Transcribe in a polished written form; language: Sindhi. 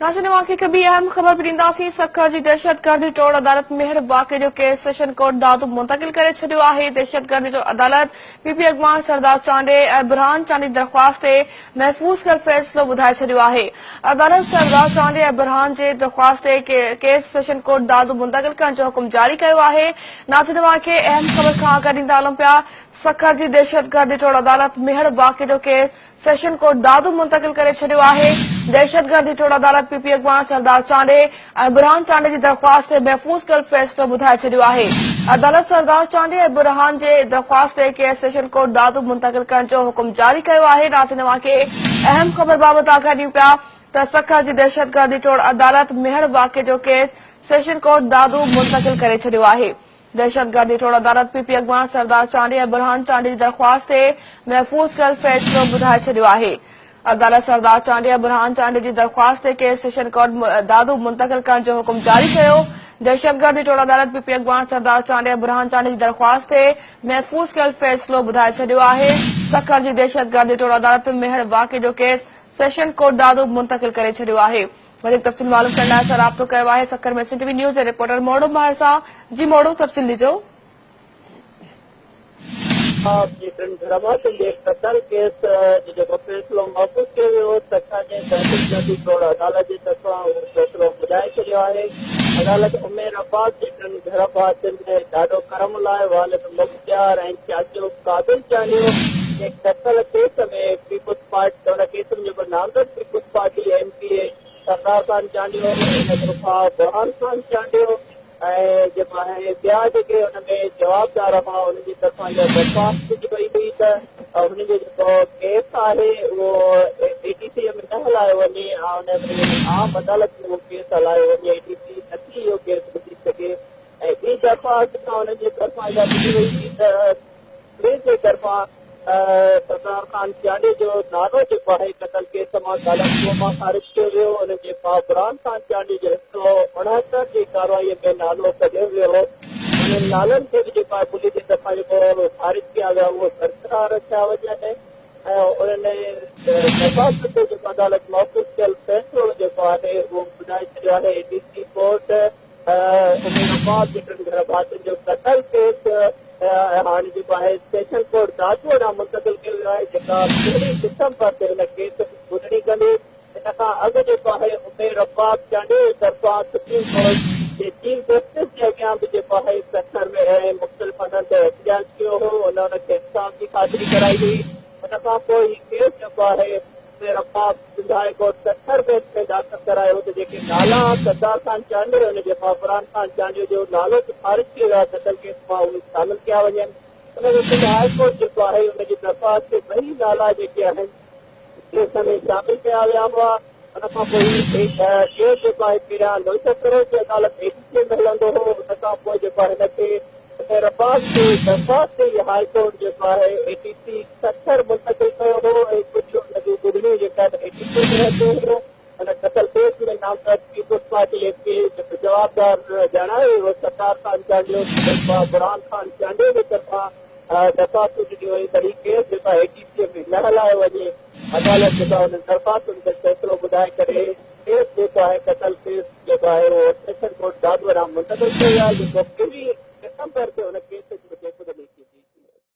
ناظرين اوهان کي هڪ ٻي اهم خبر به ڏينداسين، سکر جي دهشتگردي ٽوڙ عدالت ميهڙ واقعي جو ڪيس سيشن ڪورٽ دادو منتقل ڪري ڇڏيو آهي، دهشتگردي ٽوڙ عدالت پي پي اڳواڻ سردار چانڊيي ۽ برهان چانڊيي جي درخواست تي محفوظ ڪيل فيصلو ٻڌائي ڇڏيو آهي، عدالت سردار چانڊيي ۽ برهان جي درخواست تي ڪيس سيشن ڪورٽ دادو منتقل ڪرڻ جو حڪم جاري ڪيو آهي، ناظرين اوهان کي اهم خبر کان آگاهه ڏيندا هلون پيا سکر جي دهشتگردي ٽوڙ عدالت ميهڙ واقعي جو ڪيس سيشن ڪورٽ دادو منتقل ڪري ڇڏيو آهي، دهشتگردي ٽوڙ عدالت پي پي اڳواڻ سردار چانڊيي ۽ برهان چانڊيي جي درخواست تي محفوظ ڪيل فيصلو ٻڌائي ڇڏيو آهي، عدالت سردار چانڊيي ۽ برهان جي درخواست تي ڪيس سيشن ڪورٽ دادو منتقل ڪرڻ جو حڪم جاري ڪيو آهي، ناظرين اوهان کي اهم خبر بابت آگاهي ڏيون پيا ته سکر جي دهشتگردي ٽوڙ عدالت ميهڙ واقعي جو ڪيس سيشن ڪورٽ دادو منتقل ڪري ڇڏيو آهي. دهشتگردي ٽوڙ عدالت پي پي اڳواڻ سردار چانڊيي ۽ برهان چانڊيي جي درخواست تي محفوظ ڪيل فيصلو ٻڌائي ڇڏيو آهي. عدالت سردار چانڊيي ۽ برهان چانڊيي جي درخواست تي ڪيس سيشن ڪورٽ دادو منتقل ڪرڻ جو حڪم جاري ڪيو. دهشتگردي ٽوڙ عدالت پي پي اڳواڻ سردار چانڊيي ۽ برهان چانڊيي جي درخواست تي محفوظ ڪيل فيصلو ٻڌائي ڇڏيو آهي. سکر جي دهشتگردي ٽوڙ عدالت ميهڙ واقعي جو ڪيس سيشن ڪورٽ دادو منتقل ڪري ڇڏيو آهي. وڌيڪ تفصيل معلوم ڪرڻ لاء اسان رابطو ڪيو آهي سکر ۾ سنڌ ٽي وي نيوز جي رپورٽر موڙو ماهر سان جي موڙو تفصيل ڏجو. جي ٽن گهرڀاتين جي قتل ڪيس جو جيڪو فيصلو محفوظ ڪيو ويو هو سکر جي دهشتگردي ٽوڙ عدالت جي طرفان اهو فيصلو ٻڌائي ڇڏيو آهي عدالت عمير عباس جي ٽن گهرڀاتين ڏاڏو ڪرم الله والد مختيار ۽ چاچو قابل چانڊيو جي قتل ڪيس ۾ پيپلز پارٽي ان ڪيس ۾ جيڪو نامزد Peoples Party M P A Sardar Khan Chandio, ان جو ڀاء برهان خان چانڊيو ۽ جيڪو آهي ٻيا جيڪي ان ۾ جوابدار هئا انهن جي طرفان اها درخواست ڏني وئي هئي ته هن جو جيڪو ڪيس آهي اهو اي ٽي سي ۾ نه هلايو وڃي ۽ ان ۾ عام عدالت ۾ اهو ڪيس هلايو وڃي اي ٽي سي نٿي اهو ڪيس ٻڌي سگهي ۽ ٻي درخواست جيڪا انهن جي طرفان اها ڏني وئي هئي ته پوليس جي طرفان سردار خان چانڊيي جو نالو جيڪو آهي قتل ڪيس مان ڪالهه مان خارج ڪيو ويو، انهن جي ڀاء برهان خان چانڊيي جو هڪ سئو اڻهتر جي ڪارروائي ۾ نالو ڪڍيو ويو هو، انهن نالن کي به جيڪو آهي پوليس جي طرفان جيڪو خارج ڪيا ويا اهو برقرار رکيا وڃن ۽ انهن درخواستن تي جيڪو عدالت محفوظ ڪيل فيصلو جيڪو آهي اهو ٻڌائي ڇڏيو آهي، اي ڊي سي ڪورٽ امير عباس جي ٽن گهر ڀاتين جو قتل ڪيس هاڻي جيڪو آهي سيشن ڪورٽ دادوء ڏانهن منتقل ڪيو ويو آهي جيڪا پهرين ڊسمبر تي هن ڪيس جي ٻڌڻي ڪندي. ان کان اڳ جيڪو آهي امير عباس چانڊيو جي طرفان سپريم ڪورٽ جي چيف جسٽس جي اڳيان به جيڪو آهي سکر ۾ ۽ مختلف هنڌن تي احتجاج ڪيو هو ان ان کي انصاف جي خاطري ڪرائي هئي ان کان پوء هي ڪيس جيڪو آهي Umair Abbas Sindh high court Sukkur bench ۾ داخل ڪرايو ته جيڪي نالا سردار خان چانڊيو ۽ ان جي ڀاء فرحان خان چانڊيو جو نالو به خارج ڪيو ويو آهي قتل ڪيس مان اهي شامل ڪيا وڃن ان تي سنڌ هاء ڪورٽ جيڪو آهي ان جي درخواست تي ٻئي نالا جيڪي آهن ڪيس ۾ شامل ڪيا ويا هئا ان کان پوء هي ڪيس جيڪو آهي پهريان نوشهروز جي عدالت اي ڊي سي ۾ هلندو هو ان کان پوء جيڪو آهي هن کي عمير عباس جي درخواست تي ئي هاء ڪورٽ جيڪو آهي اي ٽي سي سکر منتقل ڪيو هو ۽ ڪجهه ان جون ٻڌڻيون جيڪا آهن اي ٽي سي ۾ هليون هيون. ان قتل ڪيس ۾ نامزد پيپلز پارٽي ايم پي اي جيڪو جوابدار ڄاڻايو ويو ستار خان چانڊيو سندس ڀاء برهان خان چانڊيو جي طرفان درخواستون ڏنيون ويون ته هي ڪيس جيڪو آهي اي ٽي سي ۾ نه هلايو وڃي. عدالت جيڪا انهن درخواستن تي فيصلو ٻڌائي ڪري ڪيس جيڪو آهي قتل ڪيس جيڪو آهي اهو سيشن ڪورٽ دادو ڏانهن منتقل ڪيو ويو آهي جيڪو پهرين